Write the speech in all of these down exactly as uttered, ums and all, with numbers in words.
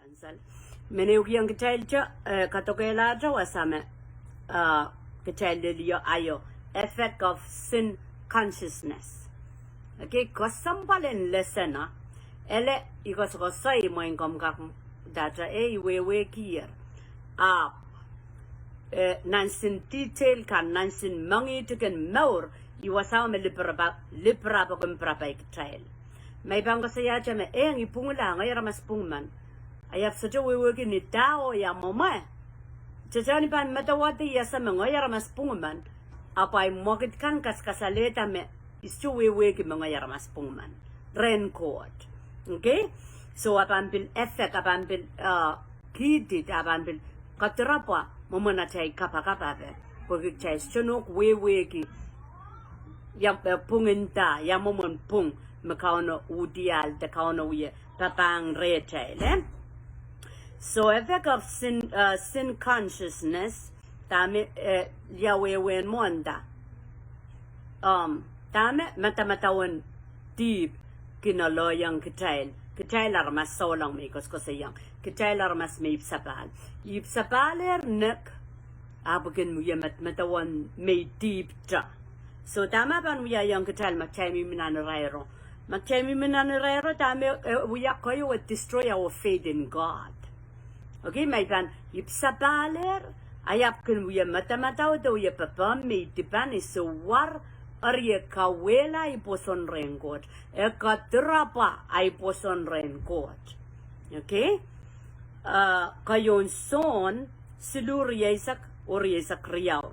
Mehn ehu kihong kitail te, eh, kadokehlahte wasa me, eh, kitail lel ie aio, effect of sin consciousness. Okay, kesempwal en lesson a, ele I koasokoasoi mwein komw kak data e I wehwehkier. Ahpw, eh, nan sin detail kan, nan sin mengihdiken mour, I wasao me lipirapa, lipirapa kin pirapai kitail. Ma I pahn koasoiahte me, eh, ngehi pwungla, ngehi aramas pwung men. I ahpw sohte wehwehki ni dao ia mwomwe. Sohte ni pahn medewehdi ia se me ngehi aramas pwung men. Ahpw ahi mwekid kan kaskasalehda me I sohte wehwehki me ngehi aramas pwung men. Rehn Koht. Okay? So, a pahn pil effect, a pahn pil, uh, kihdid, a pahn pil kadirapwa mwomwen atail kapakap, pwehki kitail sohte nohk wehwehki ia, eh, pwung en da, ia mwomwen pwung me Kauno uhdiahl de Kauno wie papahng rehtail, eh? So effect of sin, uh, sin consciousness, dahme, eh, ia wehwehn mwohn da. Um, dahme madamadau en dihp kin alohiong kitail, kitail aramas souleng me I koasokoasoiong, kitail aramas me ipwsapahl. Ipwsapahlehr nek, ahpw kin wia madamadau en me I dihpte. So dahme pahn wiahiong kitail ma kitail mihmi nan irairo. Ma kitail mihmi nan irairo, dahme, eh, wia, koahiek e destroy our faith in God. Okay, ma I pahn ipwsapahlehr, I ahpw kin wia madamadau de wia pepehm me I dipan, I sewar, eri e kauwehla ahi pwoson rehn Koht. E kadirapwa ahi pwoson rehn Koht. Okay? Uh, keieun Sohn, siluh rieisek, oh rieisek riau.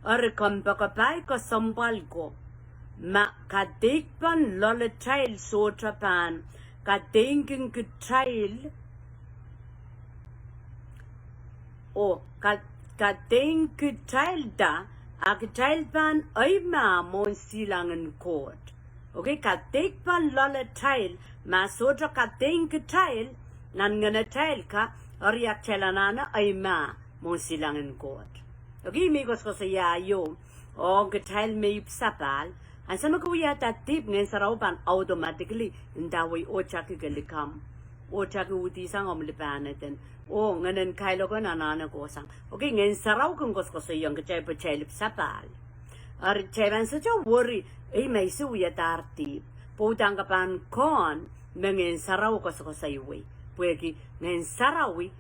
Eri kompoakepahi kesempwal ko, ma kadeikpen loalatail sohte pahn kadeingkin kitail, oh, ka-, kadeingkin kitail da, a kitail pahn eimah mwohn silangin Koht. Okay, kadeikpen loalatail, ma sohte kadeingkin kitail, nan ngenatail ka, eri a kitail anahne eimah mwohn silangin Koht. Okay, me I koasokoasoia aio, ong kitail me ipwsapahl, ansou me ke wiahda dihp, Ngehn Sarawi pahn automatically ndawei, oh taki ke likamw. Oh taki uhdihsang omw lipehnen. Oh ngehnen kailok en anahne kohsang. Okay, Ngehn Sarawi kin koasokoasoiong kitail pwe kitail ipwsapahl. Eri kitail pahn sohte worry, ei ma I sohte wiadahr dihp. Pwe uhdahn ke pahn kohn me Ngehn Sarawi koasokoasoiwei. Pwehki Ngehn Sarawi,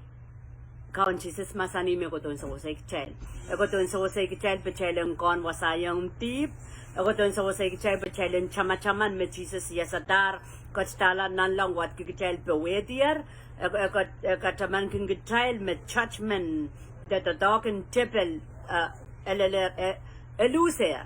Kaun Sises mahsanih me e kohdohn sewesei kitail. E kohdohn sewesei kitail pwe kitail en kohn wasaiong dihp. E kohdohn sewesei kitail pwe kitail en tamataman me Sises iasadahr, ketidahla nanleng, wadki kitail powehdier. E, e, e katamankin kitail me judgment, de doadoahk en tepel, eh, e lel, eh, e lusehr.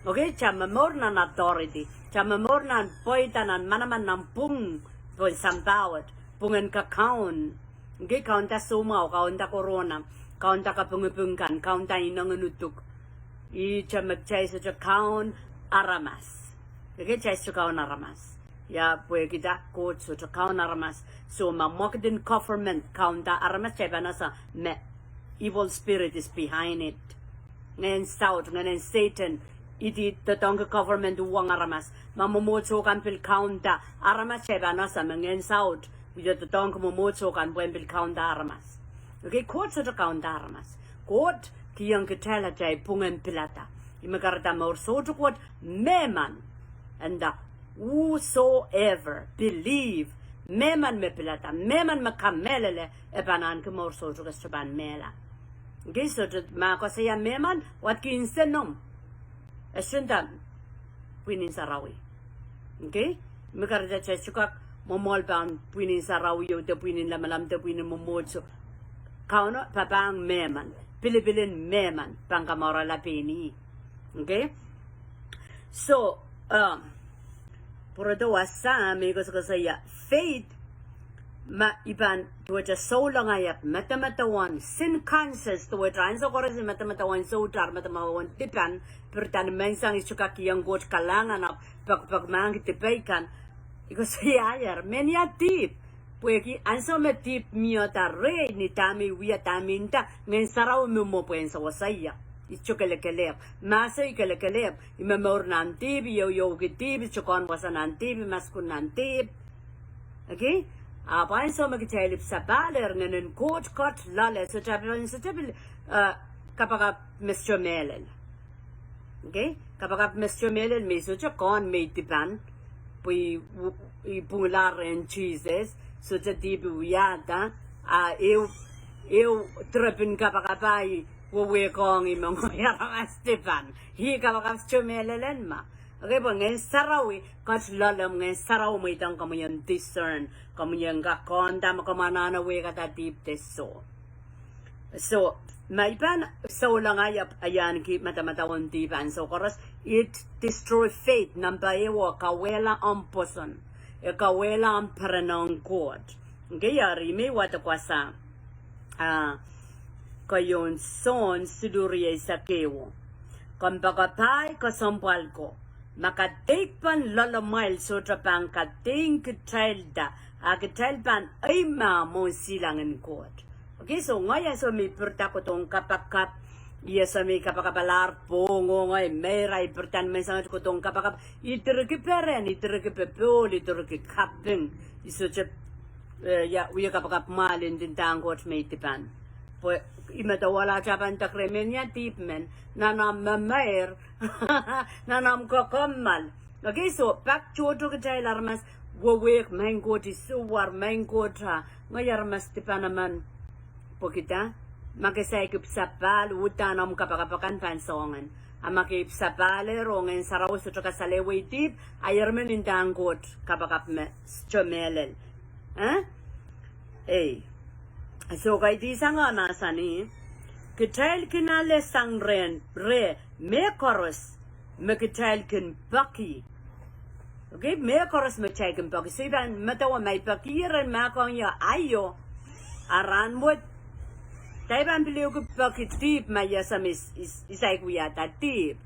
Okay, kitail momour nan authority. Kitail momour nan pweida, nan manaman, nan pwung, pohn sampah wet, pwungen kakaun. Okay, kaunda soumwahu, kaunda corona, kaunda kapingiping kan, kaunda ineng en uduk. Ihte me kitail sohte kaun aramas. Okay, kitail sohte kaun aramas. Ia, pwehki da, Koht sohte kaun aramas. So ma mwekid en government kaunda aramas, kitail pahn ese me evil spirit is behind it. Ngehn saut, ngehnen Sehdan, ih doadoahngki government uhwong aramas. Ma mwomwohdiso kan pil kaunda aramas, kitail pahn ese me ngehn saut wie doadoahngki mwomwohdiso kan pwehn pil kaunda aramas. Okay, Koht sohte kaunda aramas. Koht kihong kitail atail pwungen pilada. Ih me kahrehda mour soutuk wet, mehmen, and the whosoever believe, mehmen me pilada, mehmen me kamehlele, e pahn ahneki mour soutuk, e sohte pahn mehla. Okay, sohte, ma koasoia mehmen, wadki nsenomw. E sohte nda pwihn en sarawi. Okay? Me kahrehda kitail sohte kak mwomwohl pahn pwihn en sarawi o de pwihn en lamalam de pwihn en mwomwohdiso. Kauno papahng mehmen, pilipil en mehmen pahn kamourala pein ih. Okay? So, um, pwurodo wasa me I koasokoasoia faith, ma I pahn duwehte souleng, I ahpw madamadau en sin conscious, duwehte ansou koaros I madamadau en soutar, madamadau en dipan, pirida ni menseng I sohte kak kihong Koht kalahngan, ahpw pekipekimahk dipei kan. I koasoiaier, mehnia dihp. Pwehki ansou me dihp mihda rehi, ni dahme I wia, dahme I nda, Ngehn Sarawi me mwo pwehn sewesei ie. I sohte kelekelehpw. Mahso I kelekelehpw. I momour nan dihp, I ehuehuki dihp, I sohte kohn wasa nan dihp, I maskun nan dihp. Okay? Ahpw ansou me kitail ipwsapahl er ngehnen Koht ket loale, sohte pil, sohte pil, eh, kapakap me sohte mehlel. Okay? Kapakap me sohte mehlel me sohte kohn me dipan. Pwe i, i pwungla rehn Sises, sohte dihp wiahda, a ehu, ehu direpin kapakap ahi wehwehkohng ih me ngehi aramas dipan. Ih kapakap sohte mehlel en ma. Okay, pwe Ngehn Sarawi ket loale, Ngehn Sarawi mweidohng komwi en discern, komwi en kak kohnda me komw anahne wehkada dihp de soh. So, ma i pahn souleng ahi, ahiahnki madamadau en dihp ansou koaros, it destroy faith, nambwa ehu, e kauwehla omw pwoson, e kauwehla omw peren ong Koht. Okay, eri me i wadek wasa, ah, keieun Sohn siluh rieisek ehu. Kompoakepahi kesempwal ko, ma kadeik pahn loalamwail sohte pahn kadeik kitailda, a kitail pahn eimah mwohn silangin Koht. Okay, so ngehi ansou me i pirida kohdohng kapakap, I ansou me i kapakapalahr pwohngo, ngehi meir ahi pirida ni menseng wet kohdohng kapakap, I direki peren, I direki popohl, I direki kaping, I sohte, eh, ia, wia kapakap mwahl, I ndinda ong Koht me I dipan. Pwe I medewehlahte pahn dek rehn mehnia dihp men, nan omw memeir, nan omw kokommoal. Okay, so pak tohto kitail aramas wehwehki, Maing Koht, I suwed, Maing Koht, a ngehi aramas dipan emen. Pwehki dah? Ma ke saik ipwsapahl, uhdahn omw kapakap akan pahn soangen. A ma ke ipwsapahlehr oh Ngehn Sarawi sohte kasalehiong dihp, a I men ndinda ong Koht kapakap me sohte mehlel. Eh? Ei. So kaidehn sang e mahsanih, kitail kin ale sang rehn, reh mehkoaros me kitail kin peki. Okay, mehkoaros me kitail kin peki. So I pahn medewe ma I peki rehn mahkohng ie aio, a rahnwet, kitail pahn pil ehukipeki dihp ma I ansou me I, I, I saik wiahda dihp.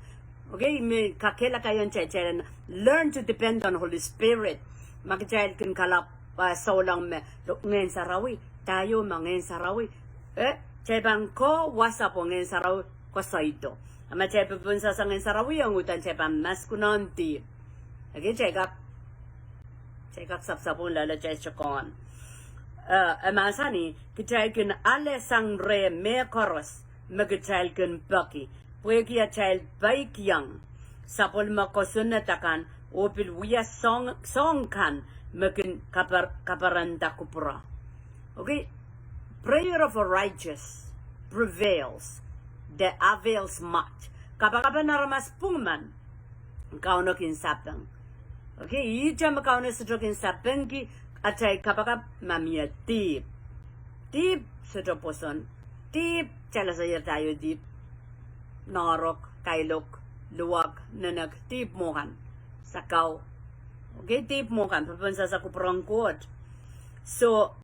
Okay, I men kakehlaka kitail, kitail en learn to depend on Holy Spirit. Ma kitail kin kalap, ah, souleng me, lo, Ngehn Sarawi, dah ieu me Ngehn Sarawi. Eh, kitail pahn ko wasa pwe Ngehn Sarawi koasoido. A ma kitail pepein sasa Ngehn Sarawi, ong uhdahn kitail pahn maskun ong dihp. Okay, kitail kak, kitail kak sapsapwung loale, kitail sohte kohn. Eh, e mahsanih, kitail kin ale sang reh mehkoaros me kitail kin peki, pwehki atail peikiong sapwellime kosonned akan, oh pil wia soahng, soahng kan me kin kapar, kaparanda kupwuro. Okay, prayer of a righteous prevails, the avails much. Kapakapen aramas pwung men Kauno kin sapeng. Okay, ihte me Kauno sohte kin sapengki atail kapakap, ma mie dihp. Dihp sohte pwoson. Dihp, kitail ese dah ieu dihp. Noahrok, kailok, luwak, nenek, dihp mwo kan. Sakau. Okay, dihp mwo kan, pepein sasa kupwuren Koht. So,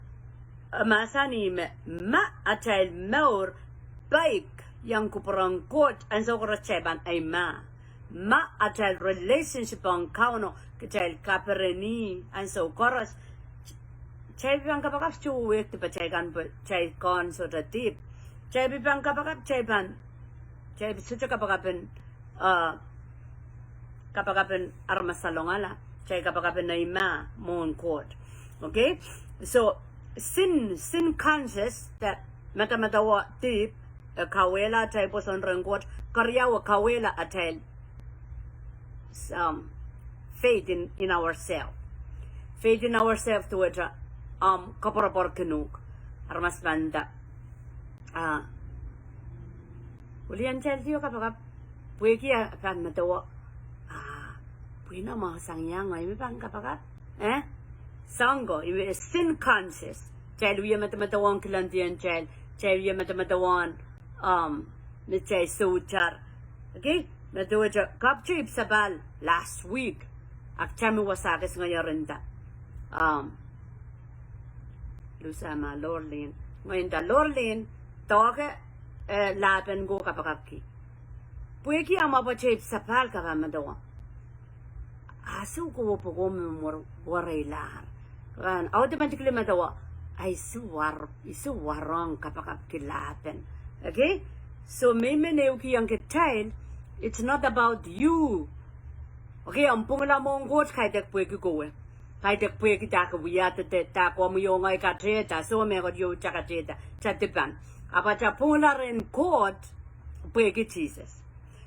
e mahsanih me, ma atail mour peik iong kupwuren Koht, ansou koaros kitail pahn eimah. Ma atail relationship ong Kauno, kitail kapereni ansou koaros, kitail pahn kapakap sohte wehwehki dipatail kan pwe kitail kohn sohte dihp. Kitail pahn kapakap, kitail pahn, kitail sohte kapakapen, ah, kapakapen aramas salongala, kitail kapakapen eimah mwohn Koht. Okay? So, sin, sin conscious, that madamadau dihp, e kauwehla atail pwoson rehn Koht, keriau e kauwehla atail, um, faith in, in ourself. Faith in ourself duwehte, um, koapworopworki uhk. Aramas pahn nda, ah, wilian kitail dehr kapakap, pwehki e pahn medewe, ah, pwihno mwahu sang ia ngehi me pahn kapakap. Eh? Soang ko, ih me sin conscious. Kitail wie medemedewe kilangdiong kitail, kitail wie medemedewe, um, me kitail soutar. Okay? Me duwehte kapw te ipwsapahl last week. Ak tami wasa kis ngehi nda, um, Lusa ma Lorlin. Ngehi nda Lorlin, doke, eh, lahpen ko kapakapki. Pwehki a ma pwe te ipwsapahl kapahmedewe. A sou kowe pwoko me mwo, mwo reilahr. Wen, automatically medewe, a I sou war, I sou warohng kapakapki lahpen. Okay? So, me I men ehukihong kitail, it's not about you. Okay, omw pwungla mwohn Koht kaidehk pwehki kowe. Kaidehk pwehki dah ke wia de, de, dah komwi oh ngehi katehda, soh mehkot ieu ita katehda, ita dipan. Ahpw ita pwungla rehn Koht pwehki Sises.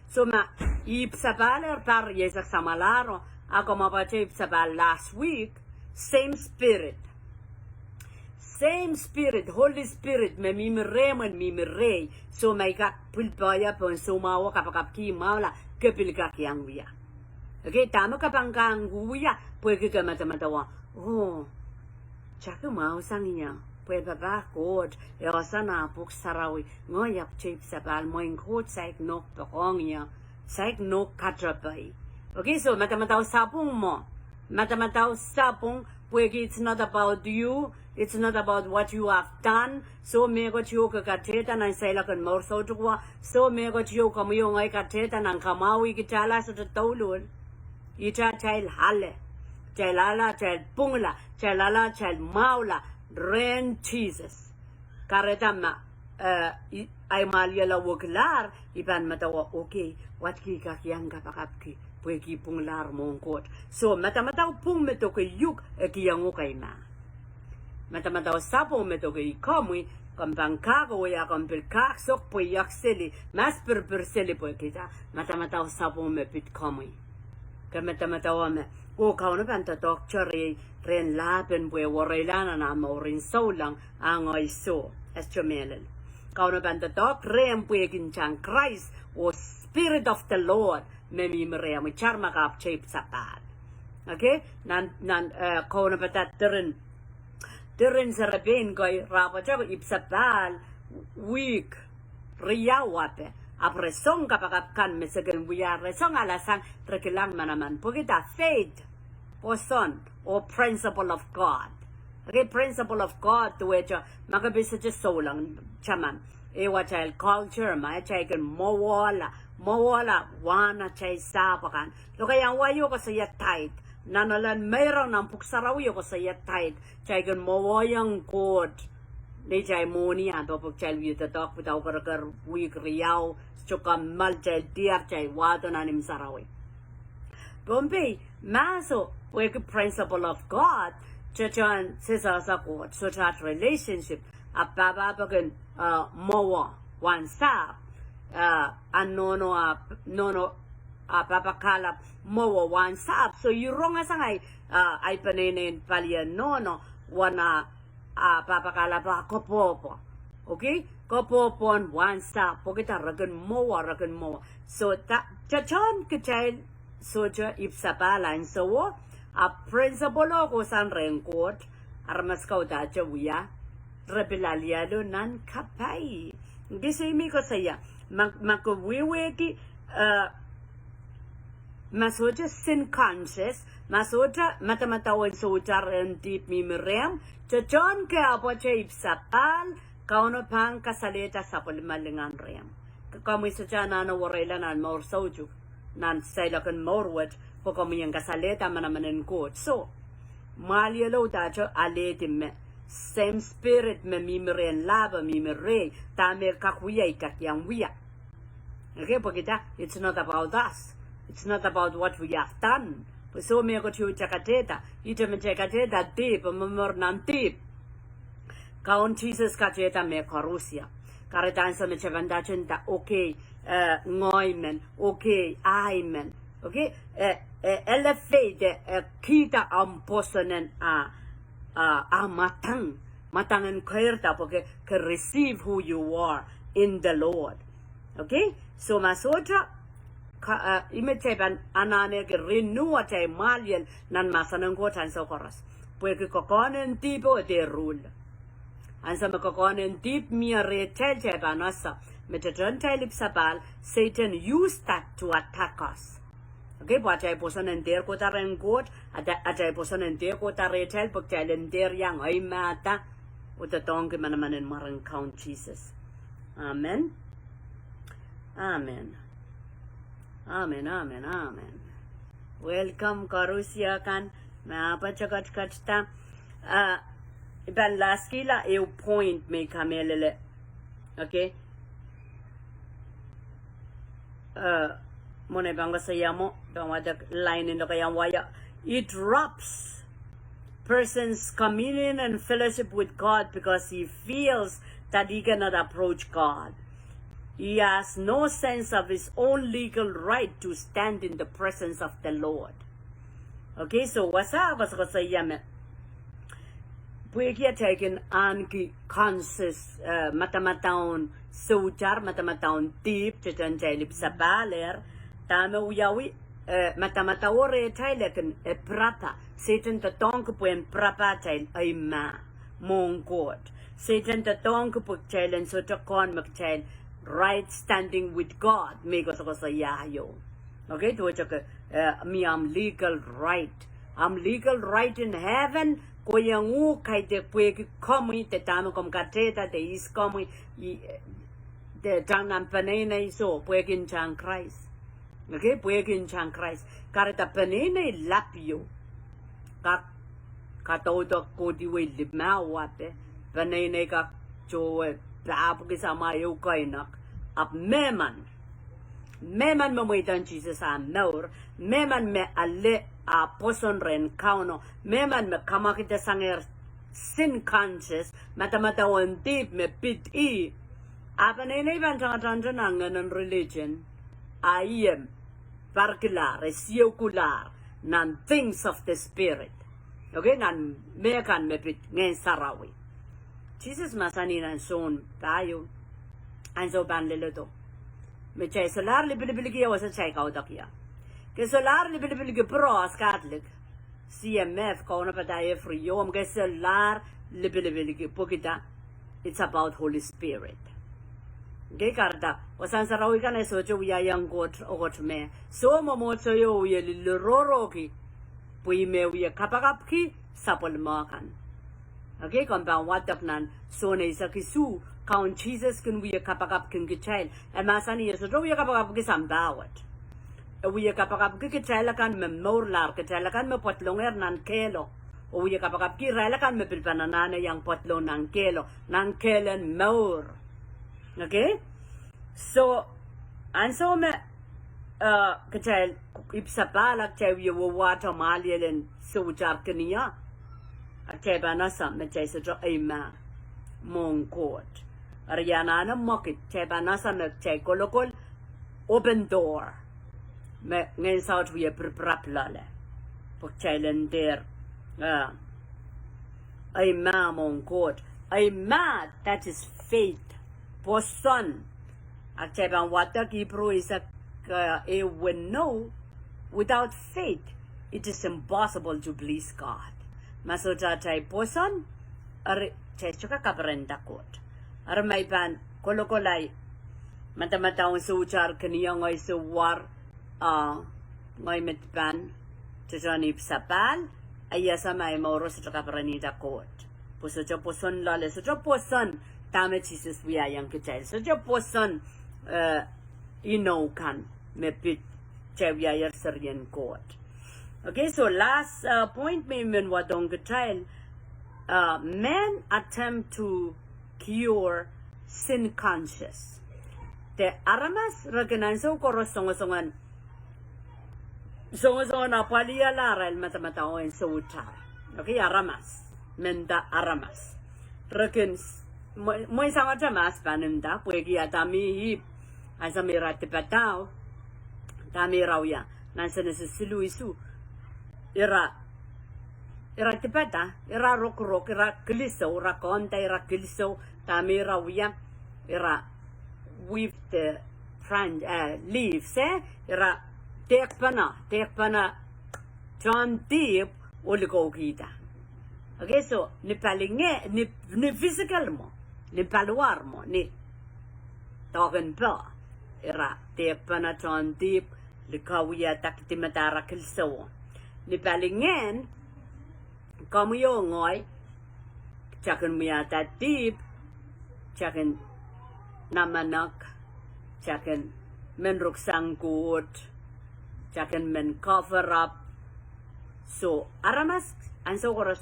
Soh ma ipwsapahl er pahr rieisek samwalahro, a komw ahpwete ipwsapahl last week, same spirit. Same spirit, Holy Spirit, me mihmi rehmw en mihmi rehi. Soh ma I kak pwil poaia pohn soumwahu oh kapakapki mwahula, ke pil kak iang wia. Okay, dahme ke pahn kak wia, pwehki ke madamadau, oh, ita kak mwahusang ie, pwe papah Koht, e ese nan pwuhk sarawi, ngehi ahpwete ipwsapahl mwein Koht saik nohk poakohng ie, saik nohk katepe. Okay, soh madamadau sapwung mwo. Madamadau sapwung, pwehki it's not about you, it's not about what you have done. Soh mehkot ieu ke katehda nan seiloak en mour soutuk wet, soh mehkot ieu komwi oh ngehi katehda nan kamwahwih kitail ah sohte douluhl. Ita atail ale, atail ale atail pwungla, atail ale atail mwahula rehn Sises. Kahrehda ma, eh, I, ahi mwahliel wekilahr, I pahn medewe, okay, what I kak iang kapakapki, pwehki I pwunglahr mwohn Koht. Soh madamadau pwung me doke uhk, e kihong uhk ei mah. Madamadau sapwung me doke komwi, komw pahn kak wia, komw pil kak sok pweiek seli, mas pirpir seli pwehki dah, madamadau sapwung me pid komwi. Ke madamadau me, oh, Kauno pahn doadoahkte rehi, rehn lahpen pwe e wereila nan ah mour en souleng, a ngehi soh, e sohte mehlel. Kauno pahn doadoahk rehmw pwehki ntahn Krais, oh Spirit of the Lord, me mihmi rehmw, itar me ke ahpwete ipwsapahl. Okay? Nan, nan, eh, kaunopada diren, diren serepein kei, re ahpwete ipwsapahl, wihk riau ape, ahpw re song kapakap kan me se kin wia, re song alasang, re kilang manaman. Pwehki dah, faith, pwoson, oh principle of God. Okay, principle of God, duwehte, ma ke pil sohte souleng, taman. Ehu atail culture me, atail kin mwowehla, mwowehla wahn atail sahpw akan. Lokaiahn wai e koasoia tithe. Nan Elen meirong nan pwuhk sarawi e koasoia tithe. Atail kin mwowehiong Koht neitail mwohni ah, pwe pwuhk atail wie doadoahk pwudahukereker wihk riau, sohte kammal atail diar atail wahdo nan imw sarawi. Pohnpei, ma soh, pwehki principle of God, tehtehn sehse Koht, sohte at relationship, a pahpa pahn kin, uh, mwowe, wahn sahpw, uh, a nohno a, nohno a pahpa kalap mwowe wahn sahpw. So I rong sang ahi, uh, ahi peneinei palien nohno, wahn a, a pahpa kalap a koapwoapwo. Okay? Koapwoapwohn wahn sahpw, pwehki dah re kin mwowe, re kin mwowe. So dah, tehtehn kitail sohte ipwsapahl ansouo, a principle o kohsang rehn Koht, aramas kau dah te wia, re pil alialu nan kapai. Kisehn me I koasoia, ma, ma ke wehwehki, uh, ma sohte sin conscious, ma sohte madamadau en soutar en dihp mihmi rehmw, tehtehn ke ahpwete ipwsapahl, Kauno pahn kasalehda sapwellime lingan rehmw. Ke komwi sohte anahne wereila nan mour soutuk, nan seiloak en mour wet, pwe komwi en kasalehda manaman en Koht. So, mwahliel o dah te alehdi me, same spirit me mihmi rehn lahpo mihmi rehi, dahme kak wia I kak iang wia. Okay, pwehki dah, it's not about us. It's not about what we have done. Pwe soh mehkot ieu te katehda, ihte me te katehda dihp, momour nan dihp. Kaun Sises katehda me koarusie. Kahrehda ansou me te pahn nda, te nda, okay, eh, ngehi men, okay, ahi men. Okay, eh, eh, elevate, eh, kihda omw pwoson en, ah, ah, ah, mwadang. Mwadang en keirda pwe ke, ke receive who you are in the Lord. Okay? So ma sohte, ka, uh, ih me te pahn anahne ke renew atail mwahliel nan mahsen en Koht ansou koaros. Pwehki kokohn en dihp o dehr rule. Ansou me kokohn en dihp mie rehtail, te pahn ese me tehtehn atail ipwsapahl, Satan use that to attack us. Okay, pwe atail pwoson en dehr kohda rehn Koht, ata-, atail pwoson en dehr kohda rehtail, pwe kitail en dehr iang eimahda, oh doadoahngki manaman en mwaren Kaun Sises. Amen. Amen. Amen, amen, amen. Welcome, koarusie kan, me ahpwete ketiket da. Ah, I pahn laskihla ehu point me I kamehlele. Okay. Eh, mwohn ei pahn koasoia mwo, pahn wadek line en lokaiahn wai. It robs. person's communion and fellowship with God because he feels that he cannot approach God. He has no sense of his own legal right to stand in the presence of the Lord. Okay, so wasa koasokoasoia me pwehki atail kin ahneki conscious, eh, madamadau en soutar, madamadau en dihp, teten atail ipwsapahl ehr, dahme wiawi, eh, madamadau rehtail e kin, eh, pirapa. Sehdan doadoahngki pwehn pirapa atail eimah mwohn Koht. Sehdan doadoahngki pwe kitail en sohte kohn me kitail right standing with God, me I koasokoasoia ieu. Okay, duwehte ke, eh, mie ahmw legal right. Ahmw legal right in heaven, kohieng uhk kaidehk pwehki komwi de dahme komw katehda de ihs komwi, i, de tang nan peneinei, so pwehki ntahn Krais. Okay, pwehki ntahn Krais. Kahrehda peneinei lap ieu. Kak kadaudok kohdiwei limau ape, peneinei kak towe pahpwiki samwa ehu keinek, ahpw mehmen. Mehmen me mweidohng Sises ah mour, mehmen me ale ah pwoson rehn Kauno, mehmen me kamwakidasang ehr sin conscious, madamadau en dihp me pid ih, ah peneinei pahn tangatangete nan ngehnen religion, ah ih e parkilahr, e sioukilahr nan things of the spirit. Okay, nan mehkan me pid Ngehn Sarawi. Sises mahsanih nan Sohn pahieu, ansou pahn leledo, me kitail solahr lipilipilki ia wasa kitail kaudokia. Ke solahr lipilipilki Pros, Catholic, C M F, kaunopada every year, omw ke solahr lipilipilki pwehki dah, it's about Holy Spirit. Okay, kahrehda wasahn sarawi kan e sohte wiahiong Koht, oh Koht me soh mwomwohdiso ieu, oh wie lilirorohki pwe ih me wie kapakapki sapwellime kan. Okay, komw pahn wadek nan Sohn eisek isuh, Kaun Sises kin wie kapakapki kitail. E mahsanih e sohte wie kapakapki sampah wet. E wie kapakapki kitail akan me mourlahr, kitail akan me pwadlongehr nan kehlo. Oh wie kapakapki irail akan me pil pahn anahne iang pwadlong nan kehlo, nan kehl en mour. Okay? So, ansou me, eh, kitail ipwsapahl, kitail wie wawahte mwahliel en soutar kin ia, kitail pahn ese me kitail sohte eimah mwohn Koht. Eri anahne mwekid, kitail pahn ese me kitail kolokol open door me Ngehn Saut wie pirpirap loale. Pwe kitail en dehr, eh, eimah mwohn Koht. Eimah, that is faith. Pwoson. Ahpw kitail pahn wadek Ipru eisek, eh, ehu weneu, without faith, it is impossible to please God. Ma sohte atail pwoson, eri kitail sohte kak kaperenda Koht. Eri ma I pahn kolokol ahi madamadau en soutar kin ia, ngehi sou war, ah, ngehi me dipan, tohtohn ipwsapahl, I ese me ahi mouro sohte kaperenihda Koht. Pwe sohte pwoson loale, sohte pwoson dahme Sises wiahiong kitail. Sohte pwoson, eh, inou kan me pid kitail wiahier serien Koht. Okay, so last, uh, point me I men wadohng kitail, uh, men attempt to cure sin conscious. De aramas re kin ansou koaros songosongen, songosongen apwalihala arail madamadau en soutar. Okay, aramas, menda aramas. Re kin s-, mwe-, mwein sangete mahs pahn nda, pwehki Adam oh Ihp, ansou me ira dipadao, dahme ira wia? Nan Senesis siluh isuh, ira, ira dipada, ira rokorok, ira kilisou, ira konda, ira kilisou, dahme ira wia? Ira weave the fran-, eh, leaves, eh? Ira dehkpene, dehkpene tohn dihp oh likoukihda. Okay, so ni palingehn, ni, ni physical mwo, ni paliwar mwo, ni doadoahk en poh, ira dehkpene tohn dihp, likawihada, kidimada ara kilisowo. Ni palingehn, komwi oh ngehi, kitail kin wiahda dihp, kitail kin namenek, kitail kin men ruksang Koht, kitail kin men cover up. So, aramas ansou koaros,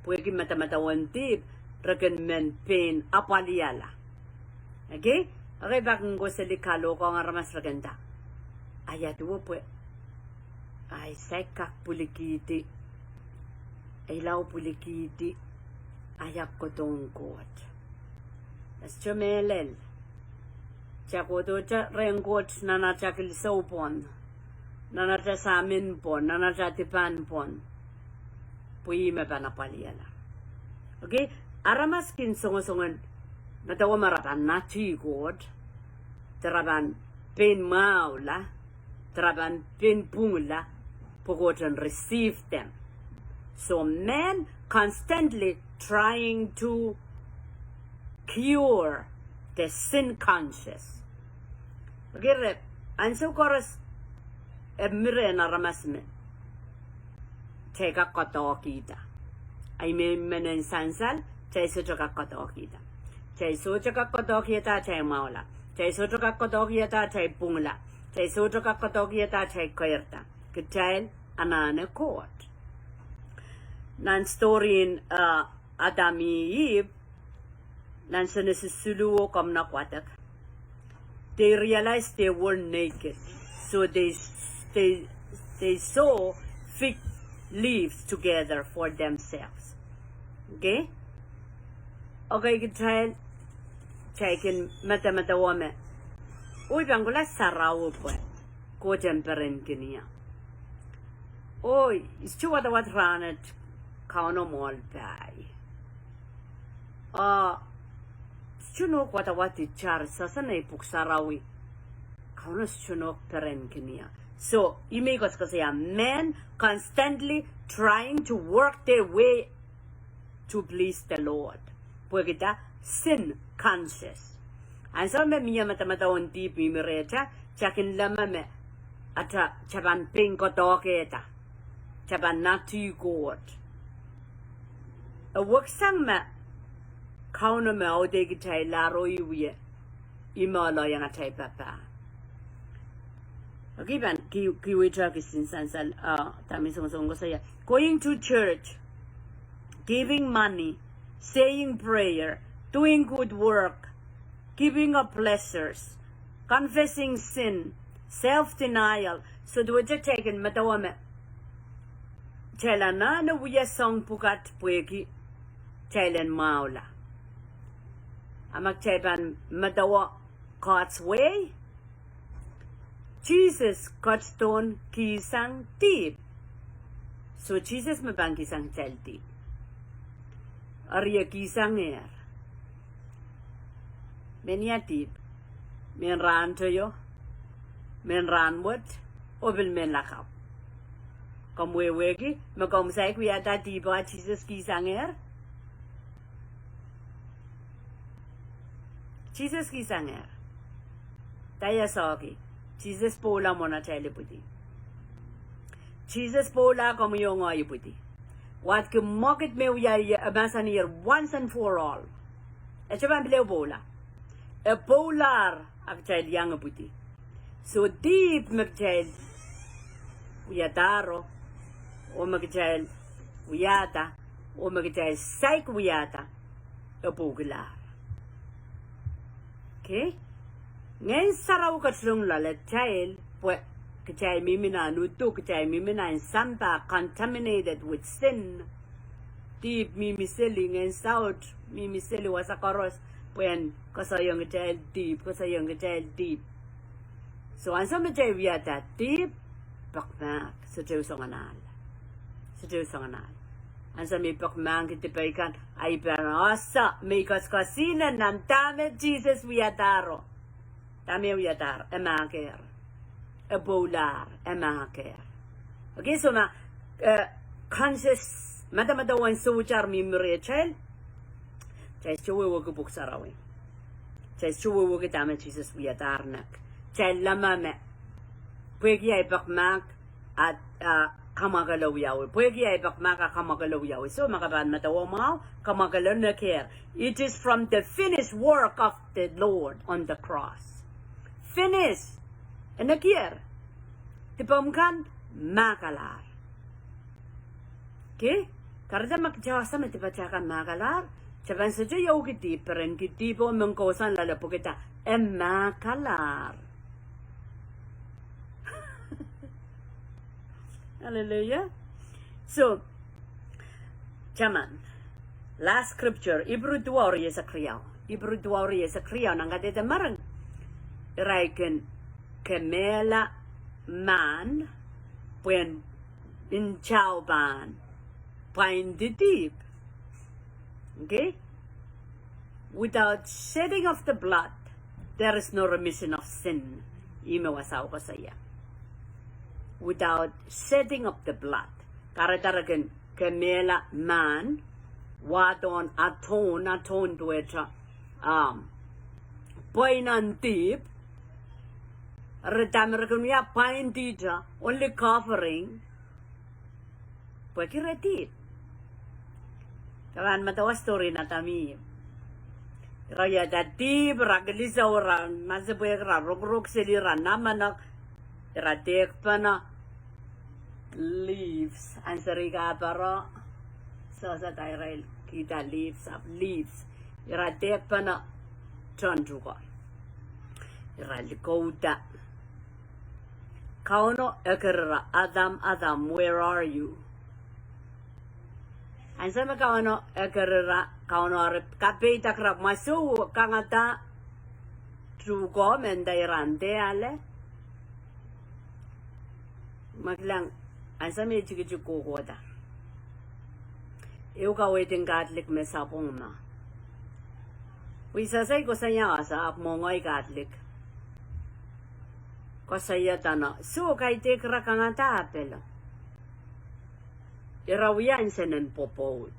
pwehki madamadau en dihp, re kin men pein apwalihala. Okay? Okay, pak en koseli kalohkohng aramas, re kin nda, ahi duwe pwe ahi saik kak pwilikihdi Ei lao pwilikihdi, ahi kodohng Koht. Ese mehlel. Kitail kohdohte rehn Koht nan atail kilsou pwon, nan atail samin pwon, nan atail dipan pwon. Pwe ih me pahn apwalihala. Okay, aramas kin songosong en medewe me re pahn nati Koht, de re pahn pein mwahula, de re pahn pein pwungla, pwe Koht en receive them. So men constantly trying to cure the sin conscience. Okay, reh, ansou koaros e mi rehn aramas me kitail kak koadoahkihda. Ahi me, me nen sansal, kitail sohte kak koadoahkihda. Kitail sohte kak koadoahkihda atail mwahula. Kitail sohte kak koadoahkihda atail pwungla. Kitail sohte kak koadoahkihda atail keirda. Kitail anahne Koht. Nan story en, uh, Adam oh Ihp, nan Senesis siluh oh komw wadek. They realized they were naked. So they, they, they sew fig leaves together for themselves. Okay? Okay, kitail, kitail kin medemedewe me, oh, I pahn kohla sarawi pwe Koht en perenkin ie. Oh, I sohte wadawad rahnwet, Kauno mwohl pai. Ah, I sohte nohk wadawad itar, sehse nei pwuhk sarawi, Kauno sohte nohk perenkin ie. So, ih me I koasoakoasoia, men constantly trying to work their way to please the Lord. Pwehki dah? Sin conscious. Ansou me mie medemedewe en dihp mihmi rehtail, kitail kin leme me atail, kitail pahn pein koadoahkihda, kitail pahn nati Koht. E weksang me Kauno me audehkitailla oh ih wie, ih me ohl oh iang atail papah. Okay, I pahn ki, kiwehte kisin sansal, uh, dahme I songosong koasoia. Going to church, giving money, saying prayer, doing good work, giving up pleasures, confessing sin, self-denial. So duwehte kitail kin medewe me kitail anahne wia soahng pwukat pwehki kitail en mwahula. A ma kitail pahn medewe God's way, Sises ketidohn kihsang dihp. So Sises me pahn kihsang kitail dihp. Eri e kihsangehr. Mehnia dihp? Mehn rahn teio, mehn rahnwet, oh pil mehn lakapw. Komw wehwehki me komw saik wiahda dihp a Sises kihsangehr? Sises kihsangehr. Dah ia soahki? Sises pwoula mwohn atail ipwidi. Sises pwoula komwi oh ngehi ipwidi. Wadki mwekid me wia, e mahsanier once and for all. E sohte pahn pil ehu pwoula. E pwoulahr a kitail iang ipwidi. So dihp me kitail wiadahro, oh me kitail wiahda, oh me kitail saik wiahda, e pwoukilahr. Okay? Ngehn Sarawi ketilong loalatail, pwe kitail mihmi nan udu, kitail mihmi nan sampah, contaminated with sin. Dihp mihmi seli, ngehn saut mihmi seli wasa koaros, pwehn koasoaiong kitail dihp, koasoaiong kitail dihp. So ansou me kitail wiahda dihp, pekmahk, sohte soangen ahl. Sohte soangen ahl. Ansou me I pekmahkki dihp akan, I pahn ese me I koasoakoasoia nan dahme Sises wiadahro. Dahme e wiadahr, e mahkehr. E pwoulahr, e mahkehr. Okay, so ma, eh, conscious, medemedewen soutar mihmi rehtail, kitail sohte wehwehki Pwuhk Sarawi. Kitail sohte wehwehki dahme Sises wiadahr nek. Kitail leme me, pwehki ahi pekmahk, a, a kamwakele wiawi. Pwehki ahi pekmahk a kamwakele wiawi. So ma ke pahn medewe mwahu, kamwakele nekehr. It is from the finished work of the Lord on the cross. Finish. E nekier. Dipomw kan mahkalahr. Okay? Kahrehda ma kitail ese me dipatail kan mahkalahr, kitail pahn sohte iouki dihp, perenki dihp oh men kousoan loale pwehki dah? E mahkalahr. Hallelujah. So, Taman. Last scripture, Ipru duwau rieisek riau. Ipru duwau rieisek riau, nan kadehde mering, irail kin kemehla mahn, pwehn ntao pahn pwaindi dihp. Okay? Without shedding of the blood, there is no remission of sin. Ihme wasao koasoia. Without shedding of the blood. Kahrehda re kin kemehla mahn, wahdohn atone, atone duwehte, um, pweinen dihp, re dahme re kin wia pwaindihte, only covering, pwehki re dihp. Ke pahn medewe story en Adam Eve. Ira wiahda dihp, ira kilisou, ira masepwehk, ira rokorok seli, ira namenek, ira tehkpene leaves, anseri kahparo, sohte irail kihda leaves of leaves. Ira tehkpene tohn tuhke. Ira likouda. Kauno eker ira, "Adam, Adam, where are you?" Ansou me Kauno eker ira, Kauno eri kapeidek ira, "Ma soh kangada tuhke me nda ira nda ale." Ma kilang, ansou me I tikitik kohkohda, ehu kaweid en Catholic me sapwung ma, pwe I sehse koasoia, ahpw mwohngoai Catholic koasoia dene, "Soh, kaidehk ira kangada apelo. Ira wia nsen en pwopwoud."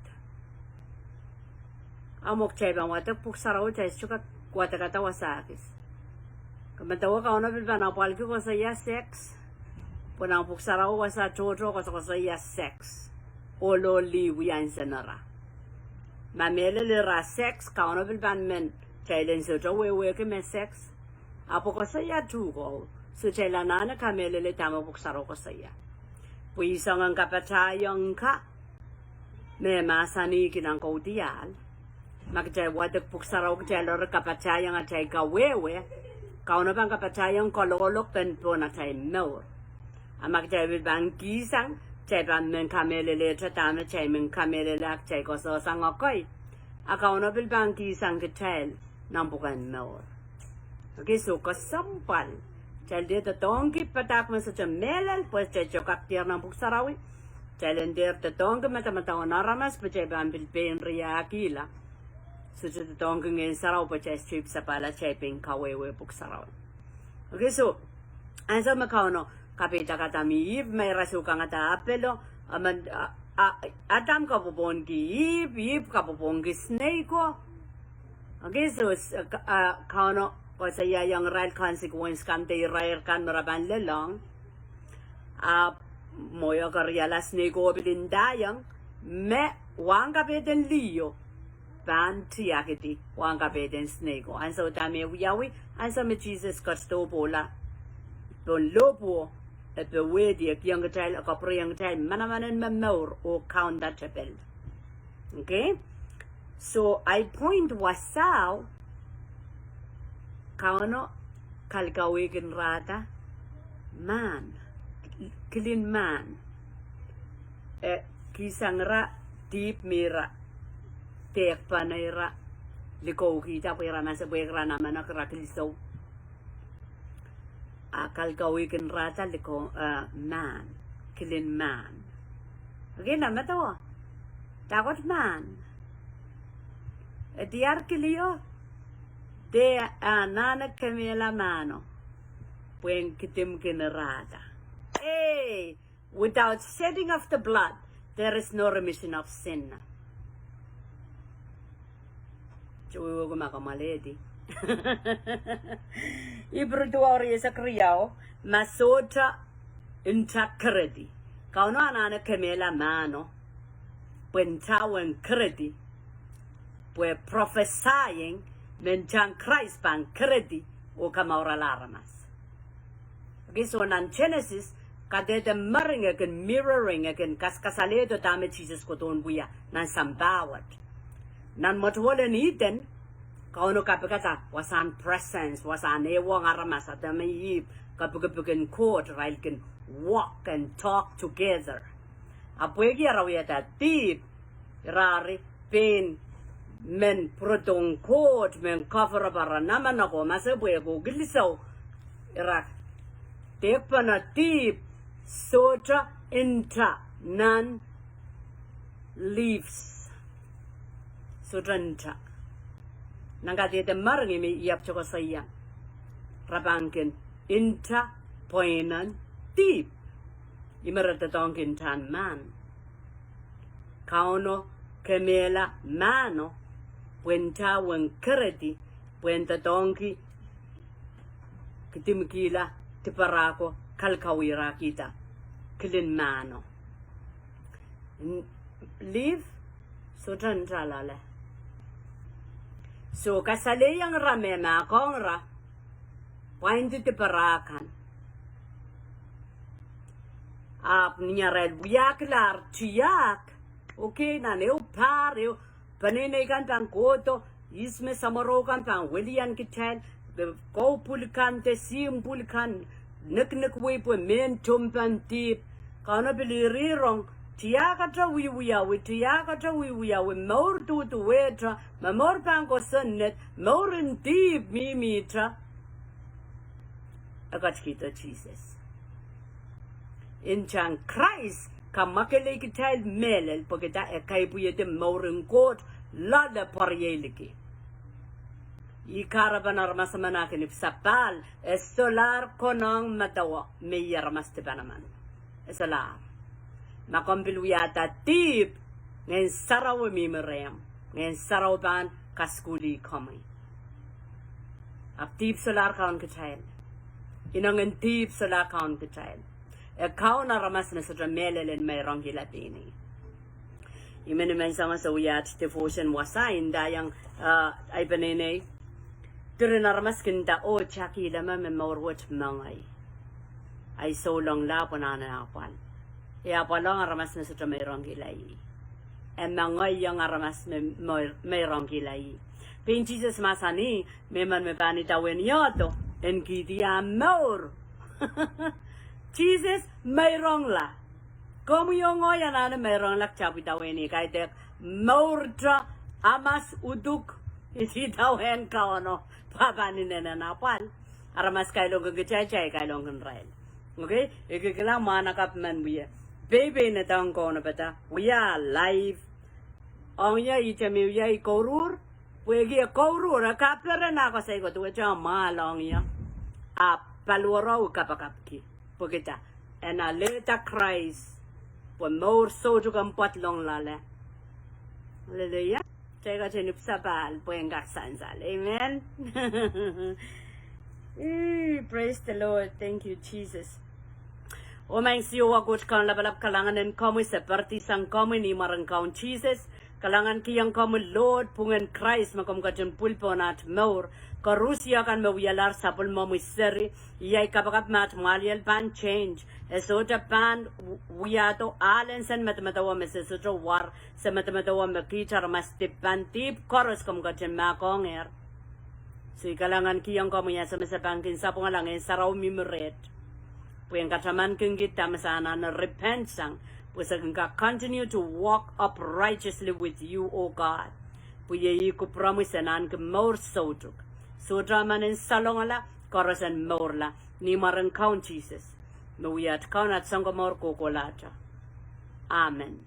Ahmw kitail pahn wadek Pwuhk Sarawi, kitail sohte kak wadekada wasa kis. Ke medewe Kauno pil pahn apwalki koasoia sex. Pwe nan Pwuhk Sarawi wasa tohto koasokoasoia sex. Ohl oh lih wia nsen ira. Ma mehlel ira sex, Kauno pil pahn men kitail en sohte wehwehki me sex. Ahpw koasoia tuhke, soh, kitail anahne kamehlele dahme Pwuhk Sarawi koasoia. Pwe I soangen kapatahiong ka me mahsanihki nan kaudiahl. Ma kitail wadek Pwuhk Sarawi, kitail eri kapatahiong atail kawehwe, Kauno pahn kapatahiong kalokolok pen pohn atail mour. A ma kitail pil pahn kihsang, kitail pahn men kamehlelehte dahme kitail men kamehlele, a kitail koasohsang ekei, a Kauno pil pahn kihsang kitail nan pwuken mour. Okay, soh, kesempwal kitail dehr doadoahngki padahk me sohte mehlel, pwe kitail sohte kak diar nan Pwuhk Sarawi. Kitail en dehr doadoahngki madamadau en aramas pwe kitail pahn pil pein riahkihla. Sohte doadoahngki Ngehn Sarawi pwe kitail sohte ipwsapahl, kitail pein kawehwe Pwuhk Sarawi. Okay, soh, ansou me Kauno kapeidek Adam Ihp me ira soh kangada apelo, a men, a, a, Adam kapwopwohnki Ihp, Ihp kapwopwohnki snake ko. Okay, soh, s-, ka-, a, Kauno koasoiaiong irail consequence kan de irair kan me re pahn lelohng. A mwohn keriau snake ko pil ndaiong me wahn kapehden liho pahn tiakedi wahn kapehden snake ko. Ansou dahme wiawi, ansou me Sises ketido pohla pohn lohpwuo, e powehdi, e kihong kitail, e kapwureiong kitail manaman en momour oh kaunda tepel. Okay? Soh, ahi point wasao, Kauno kalkawekin rahda mahn, kilin mahn. E kihsang ira dihp me ira tehkpene, ira likoukihda pwe ira masepwehk, ira namenek, ira kilisou. A kalkawekin rahda likou, eh, mahn, kilin mahn. Okay, na medewe, dahkot mahn? E diar kilio, de anahne kemehla mahno pwehn kidimkin rahda. Hey, without shedding of the blood, there is no remission of sin. Soh, wehwehki ma ke mwalehdi. Ipru duwau rieisek riau, ma sohte nta keredi, Kauno anahne kemehla mahno pwe nta uwen keredi, pwe prophesying me ntan Krais pahn keredi oh kamourala aramas. Okay, soh, nan Genesis, kadehde mering e kin mirroring, e kin kaskasaledo dahme Sises kohdohn wia nan sampah wet. Nan mwetuwel en Eden, Kauno kapikada wasahn presence, wasahn ehuong aramas, Adam oh Ihp, kapikipik en Koht, irail kin walk and talk together. A pwehki ira wiahda dihp, Ira eri pein men pwurodohng Koht, men cover up aramas nan manaman ko, mase pwe ko kilisou. Ira, dehkpene dihp sohte nta nan leaves. Sohte nta. Nan kadehde mering me I ahpwtehn koasoia, re pahn kin nta pweinen dihp. Ih me re doadoahngki ntahn mahn. Kauno kemehla mahno, pwe nta wen keredi, pwe en doadoahngki kidimkihla diparako, kalkawirahkihda kilin mahno. N-, leaf, sohte nta loale. So kasalehiong ira me mahkohng ira, pwaindi diparah kan. Ahpw ni arail wiahkilahr tiahk, okay, nan ehu pahr, ehu peneinei kan pahn kohdo, ihs me samworo kan pahn welian kitail, de kou pwul kan, de sihmpwul kan, niknik wei pwe mehn tomw pahn dihp. Kauno pil irihrong, tiahk ata wiewiawi, tiahk ata wiewiawi, mour duhduwehte, me mour pahn kosonned, mour en dihp mihmihte. E ketikihdo Sises. Ntahn Krais kamwakelei kitail mehlel pwehki e kaipwihedi mouren Koht loale pwarieiliki. Ih kahrepen aramas emen ah kin ipwsapahl, e solahr konehng medewe me ih aramas dipan emen. E solahr. Ma komw pil wiahda dihp, Ngehn Sarawi mihmi rehmw, Ngehn Sarawi pahn kasukuhlih komwi. Ahpw dihp solahr kaun kitail. Inengen dihp solahr kaun kitail. E kaun aramas me sohte mehlel en meirongkihla peneinei. I men I men soangen sewese aht devotion wasa, I ndaiong, uh, ahi peneinei. Diren aramas kin nda, oh, Jackie, ih me me mour wet mengei. Ahi souleng lahpo nan apwal. E apwalong aramas me sohte meirongkihla ih. E mengeiong aramas me, me, meirongkihla ih. Pein Sises mahsanih, me emen me pahn idawehn ih, en kihdi ah mour. Sises meirongla. Komwi oh ngehi anahne meirongla kitail pwe idawehn ih, kaidehk mourte, aramas uduk, idawehn Kauno, pwe pahn inenen apwal. Aramas kailongkin kitail, kitail kailongkin irail. Okay? E kihkihla mwahnakapw men wie. Peipei nda ong Kauno pwe e wia live. Ong ie ihte me wia ih kouruhr. Pwehki e kouruhr, e kaperen ah koasoi ko duwehte mwahl ong ie. Ahpw paliwaro e kapakapki. Pwehki e alehda Krais. Pwe mour soutuk en pwadlong loale. Hallelujah. Kitail ketin ipwsapahl pwe en kak sansal. Amen. Ooh, praise the Lord. Thank you, Jesus. Oh Maing Siohwa Koht Kaun Lapalap, kalahngan en komwi, se pardisang komwi ni mwaren Kaun Sises. Kalahngankihong komwi Lord, pwungen Krais me komw ketin pwil pohn aht mour. Koaros kan me wialahr sapwellimomwi seri, iei ahi kapakap me aht mwahliel pahn change. E sohte pahn w-, wiahdo ahl en sen medemedewe me se sohte war, se medemedewe me kiht aramas dipan dihp koaros komw ketin mahkohngehr. So I kalahngankihong komwi, ia se me se pahn kin sapwungala, Ngehn Sarawi mihmi reht. Pwe en katamankin kitail me se anahne repent sang. Pwe se kin kak continue to walk uprighteously with you, O God. Pwe iei ih kupwuromwi, se anahne ki mour soutuk. Sohte emen en salongala, koaros en mourla. Ni mwaren Kaun Sises. Me wia aht Kaun, aht Sounkomour kohkohlahte. Amen.